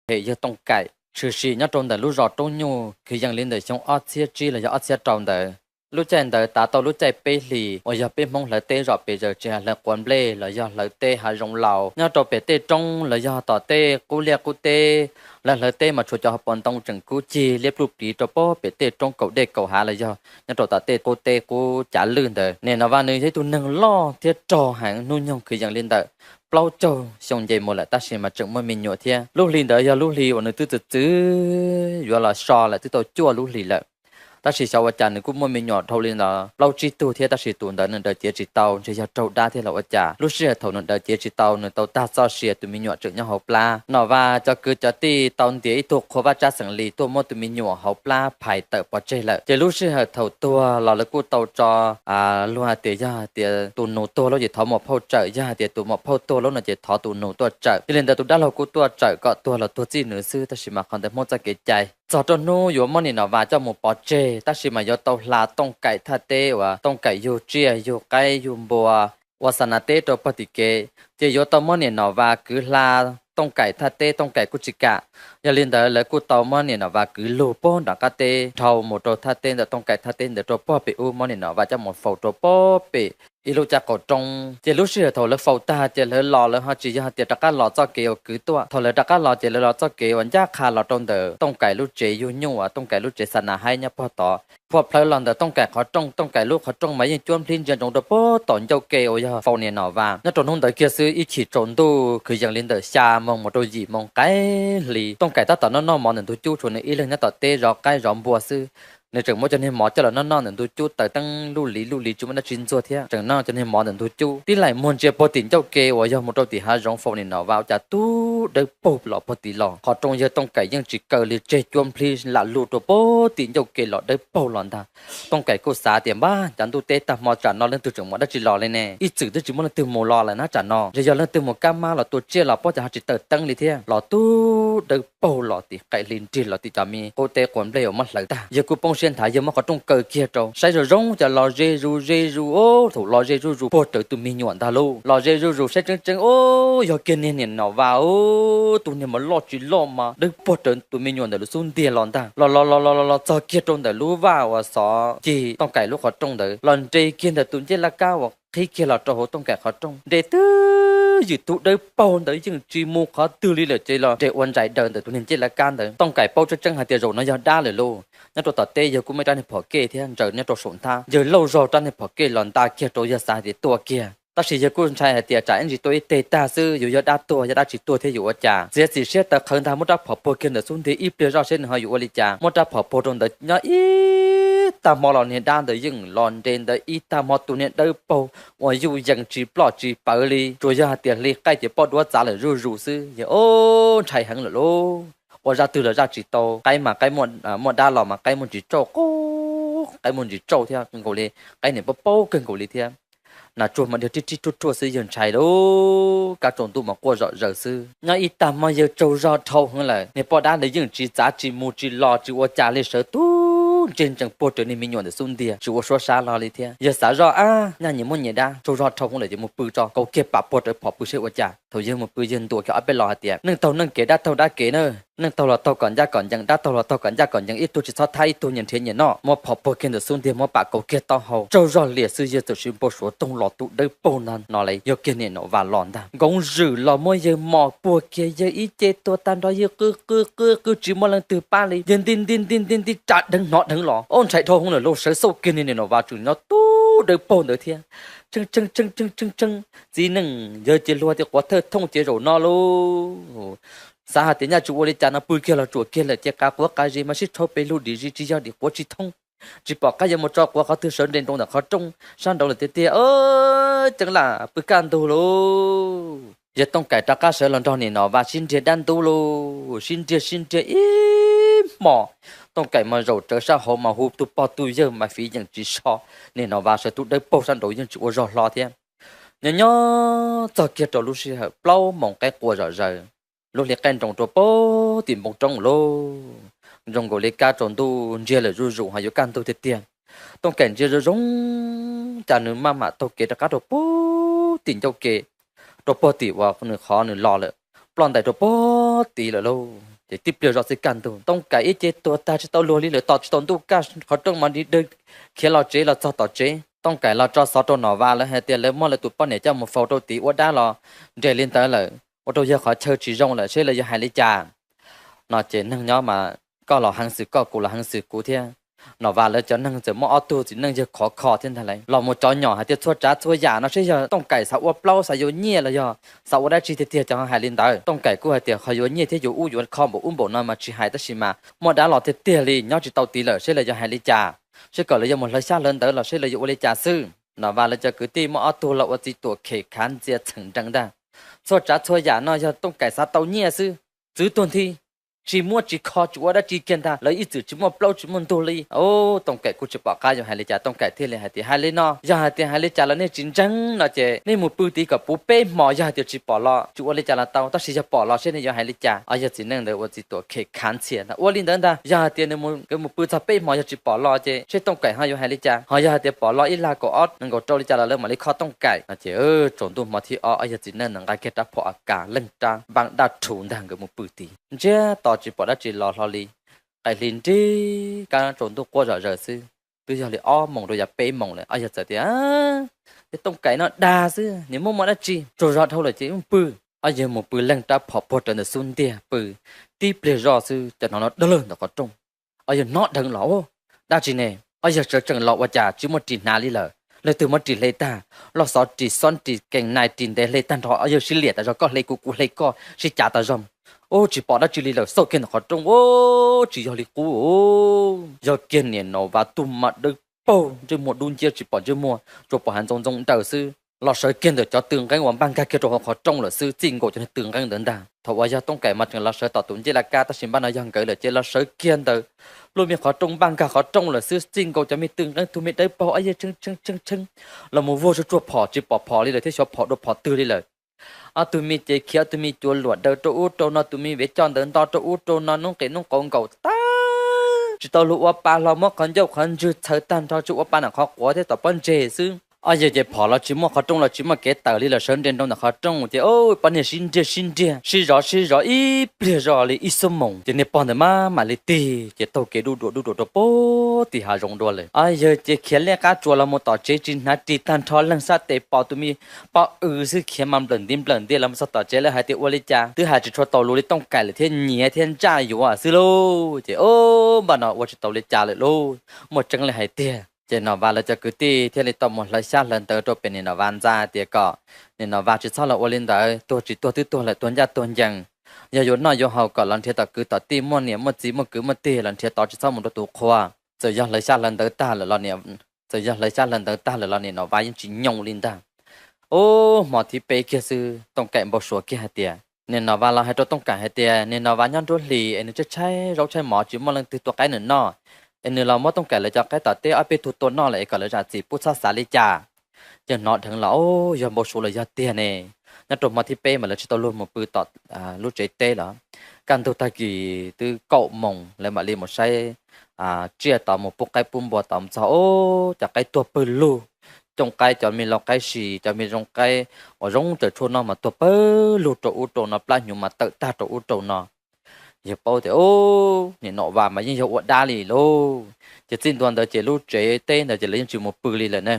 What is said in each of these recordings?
hem yawg Tooj Kaim tshwm sim nyob rau ntawm lub zos Roob Nyuj kwv yees li ntawm xyoo ob txhiab tsib los yog ob txhiab rau ntawd. Lub caij ntawd tav tau lub caij peb hlis uas yog peb Hmoob hlawv teb zom pes zaws tsis hais hlawv quav nplej los yog hlawv teb hav zoov laus nyob rau pem tej roob los yog tom tej qub liaj qub teb. Lawv hlawv teb mas tshuav cov hauv paus ntoo tseem kub cig liab pluj pliv rau pem tej roob kaum dej kaum hav los yog nyob rau tom tej qub teb qub cav lwj ntawd. Niam Nom Vas nws yog ib tug neeg loj thiab rog heev, hnub nyoog kwv yees li ntawm plaub caug xyoo nce mus lawm tab sis mas tseem muaj me nyuam thiab. Lub hli ntawd yog lub hli uas nws twb txwv txwv yuav los so lawm, twb tau cuaj lub hlis lawm. Tab sis xyov ua cas nws kuj muaj me nyuam dhau li ntawd plaub tsib tug thiab, tab sis tus ntawd nws daws cev tsis tau, ntshe yog raug dab thiab los ua cas. Lub sij hawm thaum nws daws cev tsis tau, nws tau tag txoj sia, tus me nyuam tseem nyob hauv plab. Nom Vas cov kwv cov tij tau ntiav ib tug qhua vaj tsab xeem Lis tuaj muab tus me nyuam hauv plab phais tawm pov tseg lawm. Ces lub sij hawm thaum tuag los lawv kuj tau tso luag hais tias yog hais tias tus nus tuag lawm ces thov muam phauj tsawm, yog hais tias tus muam phauj tuag lawm no ces thov tus nus tuaj tsawm. Yog li ntawd tus dab laug kuj tuaj tsawm kom tuag los tuag txij nws xwb, tab sis mas qhov ntawd Hmoob txoj kev cai. Txog rau hnub yuav muab niam Nom Vas coj mus pov tseg tab sis mas yuav tau hla Tooj Kaim thaj teb uas Tooj Kaim yug tsiaj yug qaib yug npua ua xa nas teb rau pog tim kev, ces yuav tau muab niam Nom Vas kwv hla Tooj Kaim thaj teb, Tooj Kaim kuj tsis kam. Yog li ntawd lawv kuj tau muab niam Nom Vas kwv lug puag nram qab teb dhau mus rau thaj teb ntawm Tooj Kaim thaj teb ntawd rau pog pem ub, muab niam Nom Vas coj mus faus rau pog pem ib lub caj qaum roob. Ces lub sij hawm thaum lawv faus tag ces lawv los lawv ho tsis yog hais tias rov qab los txoj kev uas kwv tuaj. Thaum lawv rov qab los ces lawv los txoj kev uas ncaj qha los rau ntawm Tooj Kaim lub tsev yug nyuj uas Tooj Kaim lub tsev xa nas haib nyob pog tod. Phua plhawv los ntawm Tooj Kaim qhov rooj, Tooj Kaim lub qhov rooj mas yeej cuab nplhib ntsia ntsoov rau pog tom ncauj ke uas yog faus niam Nom Vas. Nyob rau hnub ntawd kiag xwb ib chim tsaus ntuj kwv yees li ntawm xya moos mus rau yim moos qaib hli, Tooj Kaim tab tom noj noj mov ntawm ntug cub, tshuav nws ib leeg nyob tom teb zov qaib zov npua xwb. Nws tseem muab cov niag mov coj los noj noj ntawm ntug cub, taws teeb luj li luj li tsis muaj dab tsi ntxuag thiab, tseem noj cov niag mov ntawm ntug cub. Tib laim muag ntsia pog tim ncauj ke uas yog mus rau tim hav zoov faus niam Nom Vas ua cas tub dawb paug los pog tim los. Qhov rooj yawg Tooj Kaim yeej tsis kaw li, tseg cuab nplhib lam luj rau pog tim ncauj ke los dawb paug los ntag. Tooj Kaim kuj xav tias npab cas ntuj teb tag hmo tsam no leej twg tseem muaj dab tsi los li ne, ib txwm twb tsis muaj leej twg mus los lawm na, tsam no ntshe yog leej twg mus kab mab los tua tsiaj los pob cas ho tsis taws teeb li thiab. Los tub dawb paug los tim qaim hli nrig los tim cov me qub teb quav nplej uas muab hlawv tag. Yawg kuj poob siab nthav, yawg muab qhov rooj kaw kiag rau saib zoo zoo cas los ze zus ze zus, thaum los ze zuj zus puag rawv tus me nyuam ntag lauj. Los ze zuj zus saib tseeb tseeb, o, yog kiag niag niam Nom Vas, tus niag mas loj tsis loj mas dawb paug rawv tus me nyuam ntawm lub xub ntiag los ntag. Los los los los los los txog kiag rau ntawm lub vaj uas xov cig Tooj Kaim lub qhov rooj ntawd, los nres kiag ntawm tus ncej laj kab uas qhib kiag los rau hauv Tooj Kaim qhov rooj. Nres twb ywm, tub dawb paug ntawd yeej tsis mus qhov twg li lawm, ces los nres ua ntsais daws ntawm tus niag ncej laj kab ntawd. Tooj Kaim paub tseeb tseeb hais tias zaum no yog dab lawm lauj. Nyob rau tom teb yawg kuj muaj ib rab niag phom kej thiab ntsaws nyob rau saum nthab, yawg lauj zog rab niag phom kej los nta kiag rau, yawg xav hais tias tua kiag. Tab sis yawg kuj ntshai hais tias tsam ib ntsis tua ib teg tag xwb, yus yog dab tuag, yog dab tsis tuag thiab yus ua cas. Txiav txim siab tawv qhawv ntag, muab rab phom puag kiag ntawm xub ntiag ib pliag zoj seb nws ho yuav ua li cas. Muab rab phom puag rau ntawd nyob ib tag hmo los niag dab ntawd yeej los nres ntawd ib tag hmo, tus niag dawb paug uas yuj yees tsis ploj tsis pawv li, tsuas yog hais tias hli qaij ces poj duab txav lawm zuj zus xwb. Yawg o, ntshai heev lawm lauj. Ua zaj twg los zaj tsis tau, qaib mas qaib muaj dab los mas qaib muaj ntsis tsauj, qaib muaj ntsis tsauj thiab nkaus li, qaib niam paub paub kawg nkaus li thiab. Nas tsuag mas dhia rib rib ruaj ruaj xwb, yawg ntshai lauj, kab tsaus ntuj mas quaj zom zaws xwb. Nyob ib tag hmo yawg tsaug zog dhau heev lawm, niag poj dab ntawd yeej tsis txav tsis mus tsis los tsis ua cas li, sawv tub ntseg ntsees puag rawv niag me nyuam ntawm xub ntiag tsis ua suab sab los li thiab. Yawg xav zoj, ab, nyaj nyias muab nyias dab, tsaug zog dhau heev lawm ces mus pw tso, kaus kiag pam puag rawv phom pw seb ua cas. Thaum yawg mus pw yawg ntuas kiag ob peb lo hais tias, neej taug neej kev, dab taug dab kev na. Neej taug los taug kom ncaj kom ncees, dab taug los taug kom ncaj kom ncees, ib tug tsis txhob thab ib tug, nyias nrhiav nyias noj. Muab phom puag kiag ntawm xub ntiag, muab pam kaus kiag taub hau, tsaug zog liam xwb, yawg txawm siv npau suav toog los tus dawb paug ntag no li, yog kiag niam Nom Vas los ntag. Nkoov zwm los muab yawg mos puag kiag, yawg ib ce tuag tag nrho, yawg qw qw qw qw tsis muaj leej twg pab li, yawg nti nti nti nti nti tsa dheev hnov dheev los, o, ntshai dhau heev lawm lauj, sawv xauj kiag niag niam Nom Vas tseem nyob tub dawb paug ntawd thiab. Tseeb tseeb tseeb tseeb tseeb tseeb, txiv neej yawg ces luag tias quav thawj thooj ces zaum no lauj. Xav hais tias nyaj tsis ua li cas no, pw kiag los tsuam kiag lawm ces qav quav qav zis mas sib tshau pes lug dim zis tsis yog dim quav tsis thoob. Tsis pom qab yuav mus tso quav qhov twg, sawv nres nroos ntawm qhov rooj sab nraud lawm tiag tiag. Ceeb lam pw kaj ntug lauj. Yawg Tooj Kaim rov qab sawv los nrog niam Nom Vas sib nrhiav dab ntub lauj, sib nrhiav sib nrhiav ib hmos. Tooj Kaim mas zaum tsawv sab hauv mas hu tus pog tus yawg mas fiv yeem tsis so. Niam Nom Vas sawv tub dawb paug sab nraud yeej tsis ua zog hlo thiab. Nyob nyob txog kiag rau lub sij hawm plaub moos qaib qua zom zaws, lub hli qaij nroos rau pag tim npoo roob lauj, zoo nkaus li kab tsaus ntuj ntsiag lawm zuj zus ho yuav kaj ntug tiag tiag. Tooj Kaim ntsia zoo zoo, cas nws maj mam taug kev rov qab rau pag tim ncauj ke, rau pag tim uas nws qhov nws los lawm, ploj ntais rau pag tid lawm lauj. Ces tib pliag zoj xwb kaj ntug Tooj Kaim ib ce tuag tag tsis tau luag li lawm, tos tsis tau ntuj kaj qhov rooj mas dig dawg khiav los tsev los txog tom tsev. Tooj Kaim los tso xov rau Nom Vas lawv hais tias lawv muab lawv tus poj niam coj mus faus rau tid ua dab los nres li ntawd lawm, ua rau yawg qhov chaw tsis zoo lawm seb lawv yuav hais li cas no ces neeg nyob mas koj los heev xwm koj kuv los heev xwm kuv thiab. Nom Vas lawv cov neeg txawm muaj ob tug txiv neej yawg khov kho thiab ntag lauj, los mus cov nyom hais tias txhua tsav txhua yam no seb yog Tooj Kaim xav ua plaub xav yuav nyiaj los yog xav ua dab tsi tiag tiag cov hais li ntawd. Tooj Kaim kuj hais tias qhov yuav nyiaj thiab yuav ub yuav kho npaum ub npaum no mas tsis hais tab sis mas muaj dab los tiag tiag li nyob tsis tau tid lawm seb lawv yuav hais li cas, seb kom lawv yuav mus hlawv xyab hlawv ntawv los seb lawv yuav ua li cas xwb. Nom Vas lawv cov kwv tij muaj ob tug los ua txiv tuam khem khav ntxias txheem nrees ntag. Txhua tsav txhua yam no yog Tooj Kaim xav tau nyiaj xwb, txwv tuag nthi, tsis muab tsis kho tsis ua dab tsi kiag ntag, lawv ib txwm tsis muaj plaub tsis muaj ntug li. Tooj Kaim kuj tsis pom qab yuav hais li cas, Tooj Kaim thiaj li hais tias hais li no, yog hais tias hais li cas los nej tsis ntseeg no ces nej mus pw tid kom puv peb hmo, yog hais tias tsis pom los tsis ua li cas los tau, tab sis yog pom los seb nej yuav hais li cas. Ob yawg txiv neej ntawd ua txiv tuam khem khav ntxias ntag, ua li ntawd ntag, yog hais tias nkawd mus pw txog peb hmo yog tsis pom los ces seb Tooj Kaim ho yuav hais li cas, ho yog hais tias pom los ib lag kaum ob nees nkaum rau li cas los lawv mam li kho Tooj Kaim no ces tsaus ntuj hmo thib ob ob yawg txiv neej ntawd nqa kiag rab phom a kas leej rab npab daj rhuv ntag nkawd mus pw tid. Ntsiag to tsis pom dab tsi los hlo li. Qaim hli nrig kab tsaus ntuj quaj zom zaws xwb, twb yog li ob moos rau yav peb moos lawm ob yawg txawm tias, tej Tooj Kaim no dag xwb, nim muaj muaj dab tsi, tsaug zog dhau lawm ces mus pw. Ob yawg mus pw leej rab phom puag rawv ntawm xub ntiag pw, tib pliag zoj xwb cas hnov no dawg lawg ntawm qhov rooj. Ob yawg hnov dheev los, dab tsi ne? Ob yawg sawv tsees los ua cas tsis muaj ris hnav li lawm, leej twg muab ris hle tag, loj xov ris xob ris kees nais ris ntev hle tag nrho, ob yawg sib liam tas zog, koj hle kuv kuv hle koj sib cav tas zog. Ub, tsis pom dab tsi li lawm, xauj kiag ntawm qhov rooj, ub, tsis yog li qub, yog kiag niam Nom Vas tug mas dawb paug, ntsej muag dub nciab tsis pom ntsej muag, tsuas pom hav ntxoov ntxoo daws xwb. Los sawv kiag ntawm cov tw nqeeb uas npaj nkag kiag rau hauv qhov rooj lawm xwb, txij nkaus cov tw nqeeb ntawd ntag. Thaum uas yog Tooj Kaim mas tseem los sawv tom tus ncej laj kab, tab sis npaj no yog nkawd lawm ces los sawv kiag ntawm lub me qhov rooj npaj nkag qhov rooj lawm xwb, txij nkaus cov me tw nqeeb tug me dawb paug ob yawg tshee tshee tshee tshee los mus vuag tsuag tsuag phom tsis pom phom li lawm thiab xyov phom dua phom twg li lawm. Ob tug me cev khiav, ob tug me cuav luam daws rau ub rau no, tus me vev coj ntawd nto rau ub rau no, noob qes noob qauv nkaum tag, tsis tau luag ua pa hlo, muab qhov ncauj qhov ntswg txhawv tag nrho tsuas ua pa ntawm qhov quav thiab tom pob ntseg xwb. Ob yawg ces phom los tsis muaj, qhov rooj los tsis muaj kev tawm li lawm, sawv nres nroo ntawm qhov rooj ces ub, poj niag sib nriag sib nriag sib zov sib zov ib pliag zoj li ib xuab moos ces niag pog ntawd mam mam li tig ces taug kev dub duam dub duam rau puag tim hav zoov dua lawm. Ob yawg ces khiav liaj qab tsuas los mus tom tsev tsis hnav ris tag nrho, leej sab tes pom tus me poj w xwb khiav mas nplawm ntiv nplawm ntias los mus txog tom tsev lawm hais tias ua li cas twb hais tsis tshua tau lus li Tooj Kaim lawm thiab nyiav thiab ntsaj yuav xwb lauj. Ces ub, npaj no ua tsis tau li cas lawm lauj, muaj tseeb li hais tiag. Ces Nom Vas lawv cov kwv tij thiaj li tau mus hlawv xyab hlawv ntawv rau pem niam Nom Vas ntxa tias kom niam Nom Vas tsis txhob los ua li ntawd, tuag tsis tuag twb tuag lawm, tuag ncaj tuag ncees, yog yuav noj yuav haus kom los nrhiav tom kwv tom tij, muaj niam muaj txiv muaj kwv muaj tij los nrhiav tod, tsis txhob mus rau tus qhua. Txawm yog hlawv xyab hlawv ntawv tag lawm los niam, txawm yog hlawv xyab hlawv ntawv tag lawm los niam Nom Vas yeej tsis nyoo li ntag. Ub, hmo thib peb kiag xwb Tooj Kaim npau suav kiag hais tias, niam Nom Vas los hais rau Tooj Kaim hais tias niam Nom Vas nyob nruab hlis es nws tshaib tshaib zaub tshaib mov tsis muaj leej twg tua qaib nws noj, es nws los muab Tooj Kaim lawv cov qaib tom teb ob peb tug tua noj lawm es kom lawv zam txim pub txhob xav li cas. Ces hnov dheev los, ub, yog npau suav los yog tiag ne. Nyob rau hmo thib peb mas lawv tsis tau luag mus pw tom lub tsev teb los, kaj ntug tag kis twb kaum moos lawv mam li mus saib tsiaj tod, mus pub qaib pub npua tod, mus txog ub, cov qaib tuag pawg lug. Cooj qaib, cov me lau qaib si, cov me zoo qaib uas zoo tawm tshuaj noj mas tuag pawg lug rau ub rau no, plab hnyuv mas tawm tag rau ub rau no. Yawg paub tias ub, niam Nom Vas mas yeej yog ua dab li lauj. Ces txij ntua ntawd ces lub tsev teb ntawd ces lawv yeej tsis mus pw li lawm ne.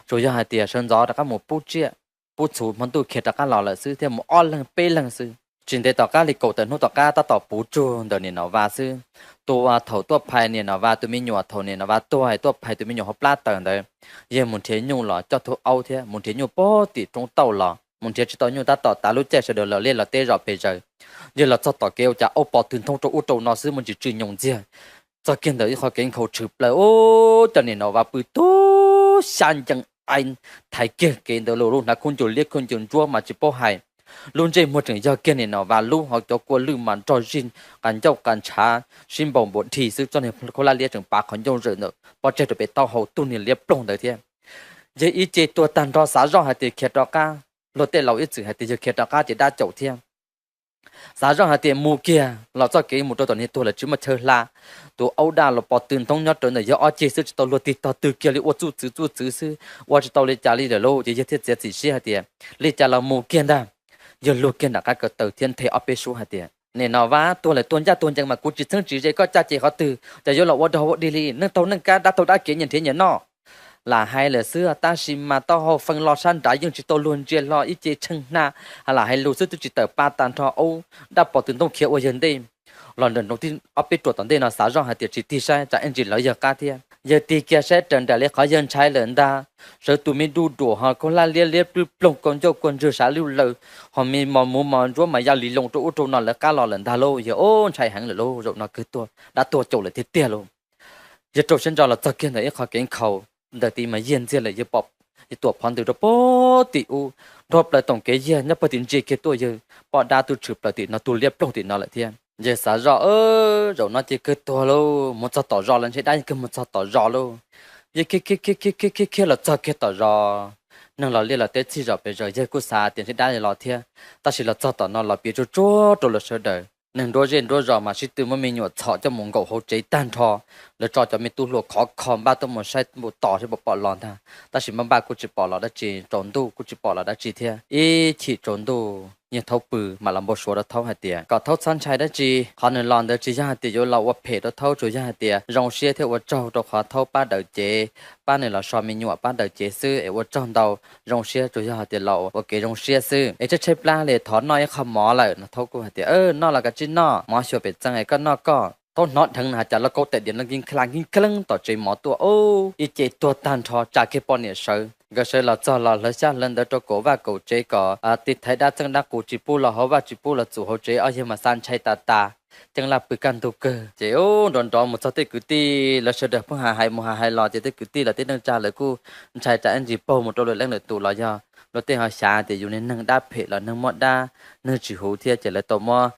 Tsuas yog hais tias sawv ntxov rov qab mus pub tsiaj pub txhuv, hmo ntuj khiav rov qab los lawm xwb, thiaj mus ob leeg peb leeg xwb. Tsis ntev tom qab li kaum tawm hnub tom qab tab tom puv tsug ntawm niam Nom Vas xwb. Tus uas thaum tuaj phais niam Nom Vas tus me nyuam, thaum niam Nom Vas tuag es tuaj phais tus me nyuam hauv plab tawm ntawd, yawg mus nrhiav nyuj los coj tug aub thiab mus nrhiav nyuj puag tim roob tauj los, mus nrhiav tsis tau nyuj tab tom tav lub caij sawv daws los liaj los teb zom pes zaws. Yawg los txog tom kev ua cas aub pov tw nthoob rau ub rau no xwb, muaj ntsis tsw nyoos ntxiag. Txog kiag ntawm ib qho kev nkhaus tshwm plaws, ub, cov niam Nom Vas pw tub xya ncees ai thaiv kiag kev ntawd los, lub hnav khaub ncaws liab khaub ncaws ntsuab mas tsis paub hais. Lub ntsej muag tseem yog kiag niam Nom Vas lub, ho cov kua lwj mas nrog zij qas ncauj qas ntshav sib npaum npaum dhi xwb, txoj niag khaub hlab liab tseem pav qhov ncauj zawm ntawm pob tsaig rau pem taub hau, tug niag liab ploog ntawd thiab. Yawg ib ce tuag tag nrho xav zoj hais tias khiav rov qab, luag tej laus ib txwm hais tias yawg khiav rov qab ces dab caum thiab. Xav zoj hais tias mus kiag los txoj kev mus rau tom niag tuag lawm tsis muaj chaw hla. Tus aub daj los pov tw nthoob nyob rawv ntawm yawg ob ceg xwb, tsis tau luag tig tog twg kiag li, ua txuj txwv txuj txwv xwb, ua tsis tau li cas li lawm lauj. Ces yawg thiaj txiav txim siab hais tias li cas los mus kiag ntag. Yawg luag kiag nram qab ko taw thiab nthe ob peb suab hais tias Niam Nom Vaj, tuag lawm tuag ncaj tuag ncees mas kuv tsis txheeb tsis ze koj caj ces qhov twg, ces yuav los ua dog ua dig li, neej taug neej kab dab taug dab kev nyias nrhiav nyias noj. Lam hais lawm xwb tab sis mas taub hau feej lo sab nrad yeej tsis tau luag ntsia hlo ib ce tsheej hna, lam hais lus xwb twb tsis tawm pa tag nrho ub dab pos tw ntoo khiav ua yawg ntej los nram nroos tib ob peb ruam tom ntej no xav zoj hais tias tsis tig saib tsam ib ntsis lawv yawg qab thiab. Yawg tig kiag saib raws nraim li qhov yawg ntshai lawm ntag, sawv tus me duj duam ho khaub hlab liab liab plwb ploog kua ncauj kua ntswg sav luj laws, ho me mos muv mos ntsuab mas ya li loo rau ub rau no lawv qab los lawm ntag lauj. Yawg ub ntshai heev lawm lauj, zaum no kawg tuag dab tuag caum lawm tiag tiag lauj. Yawg rau siab ntso los txog kiag ntawm ib qho kev nkhaus ntawm tid mas yiag ntxiag lawm, yawg pom, yawg tuam phov ntws rau puag tim ub, nrho plaws toom kev yiag nyob puag tim ntsia kiag tuaj yawg pom dab tuaj tshwm plaws tim no tuag liab ploog tim no lawm thiab. Yawg xav zoj, zaum no ces kawg tuag lauj, mus txog tom zos lawm ntshe dab yeej kawg mus txog tom zos lauj. Yawg khiav khiav khiav khiav khiav khiav khiav los txog kiag tom zos, neeg los liaj los teb txhij zos pes zos, yawg kuj xav tias ntshe dab los thiab, tab sis los txog tom no los piav tsuag tsuag rau lawv sawv daws. Neeg nruab zej nruab zos mas sib tw muab me nyuam txhom coj mus nkaum hauv tsev tag nrho, lawv tso cov me tub hluas khov kho npaj tuaj mus saib npaum tos saib puas pom los ntag, tab sis npaj npaj kuj tsis pom los dab tsi, tsaus ntuj kuj tsis pom los dab tsi thiab. Ib chim tsaus ntuj yawg Thaub pw mam los npau suav rau Thaub hais tias kom Thaub txhob ntshai dab tsi, qhov nws los ntawd tsis yog hais tias yuav los ua phem rau Thaub, tsuas yog hais tias zoo siab thiab ua tsaug rau qhov Thaub pab daws cev, pab nws los so me nyuam pab daws cev xwb es ua tsaug ntau, zoo siab tsuas yog hais tias los ua kev zoo siab xwb es tshaib tshaib plab li thov noj ib qho mov lawm no. Thaub kuj hais tias noj los kav tsij noj, mov xyuas pem txee es koj noj koj. Thaub hnov dheev no has cas lub kaub tais diav no nkig kla nkig kleeb tom tsev mov tuaj, ub ib ce tuag tag nrho tsa kiag poj niam sawv. Nkawd sawv los txog los hlawv xyab hlawv ntawv rau kaum vaj kaum tsev kom tiv thaiv dab txeej dab qus tsis pub los hauv vaj tsis pub los txum hauv tsev, ob yawg mas xav ntshai tas tas. Ceeb laj pw kaj ntug kawg ces ub nrov nrov mus txog tej kwv tij lawv sawv daws pheej hais hais mus hais hais los ces tej kwv tij los tej neej tsa lawv kuj ntshai tsam ib ntsis paug mus rau lwm leej lwm tus los yog luag tej ho xav tias yus niag neeg dab phem los neeg muaj dab neeg tsis huv thiab ces lawv tau muab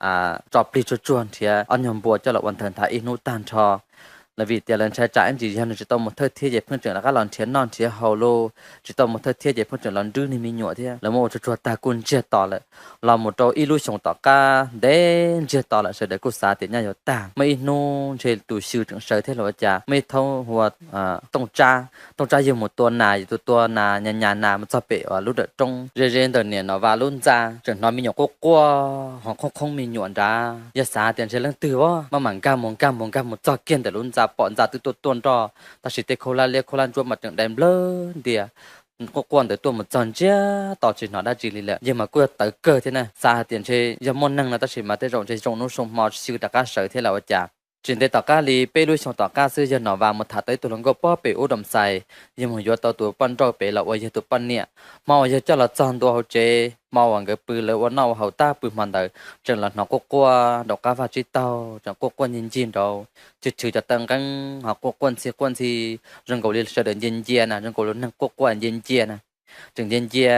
tso plig tsuag tsuag nrhiav ob nyuag npua coj los ua nthawv nthav ib hnub tag nrho. Lawv vim tias lawv ntshai tsam ib ntsis yog nws tsis tau mus thawj thiab ces pheej tseem rov qab los nrhiav noj nrhiav haus lauj, tsis tau mus thawj thiab ces pheej tseem los nrwb niag me nyuam thiab. Lawv muab ua tsuag tsuag tag kuj ntsiag to lawm. Los mus rau ib lub xyoos tom qab ntev ntsiag to lawm sawv daws kuj xav tias nyaj yuav tag. Muaj ib hnub ntshe tus xyw tseem sawv thiab los ua cas muaj ib thaub hu ua Tooj Tsab. Tooj Tsab yawg mus tua nas, yawg tua tua nas nyas nyas nas mus txog pem lub nram roob ze ze ntawm niam Nom Vas lub ntxa, tseem hnov me nyuam quaj quaj ho qhoob qhoob me nyuam nrad. Yawg xav tias ntshe leej twg a, maj mam nkag mus nkag mus nkag mus txog kiag ntawm lub ntxa pom ntxa twb tuaj tuaj nroj, tab sis tej khaub hlab liab khaub hlab ntsuab mas tseem dai nplawg ntias. Quaj quaj ntawd tuaj mus txog ntsiag to tsis hnov dab tsi li lawm, yawg mas kuj yog tawv kawg thiab na. Xav hais tias ntshe yog muaj neeg no tab sis mas tej zaum ntshe zoo hnub zoo hmo xyw rov qab sawv thiab los ua cas. Tsis ntev tom qab li peb lub xyoo tom qab xwb yawg Nom Vas mus tham tau ib tug hluas nkauj pob pem ub Doom Xais, yawg mus yuav tau tus poj nrauj pem los ua yawg tus poj niam. Hmo uas yawg coj los txog ntua hauv tsev, hmo uas nkawd pw lawv ua noj ua haus tag pw hmo ntawd, tseem los hnov quaj quaj nraum qab vaj tsib taug, tseem quaj quaj ncig ncig nraud, chwv chwv cov taw nqeeb ho quaj quaj ntxhi quaj ntxhi, zoo nkaus li sawv daws ncia ncia na, zoo nkaus li neeg quaj quaj ncia ncia na. Tseem ncia ncia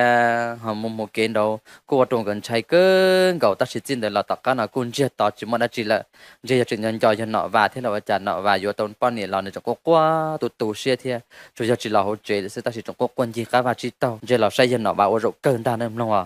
ho mus mus kev nraud kuj ua rau nkawd ntshai kawg nkaus, tab sis txij ntawd los tom qab no kuj ntsiag to tsis muaj dab tsi lawm. Ntshe yog tseem nco nco yawg Nom Vas thiab los ua cas Nom Vas yuav tau poj niam los nws tseem quaj quaj tu tu siab thiab, tsuas yog tsis los hauv tsev lawm xwb tab sis tseem quaj quaj ncig qab vaj tsib taug, ntshe los saib yawg Nom Vas ua zaum kawg ntag na mloog os.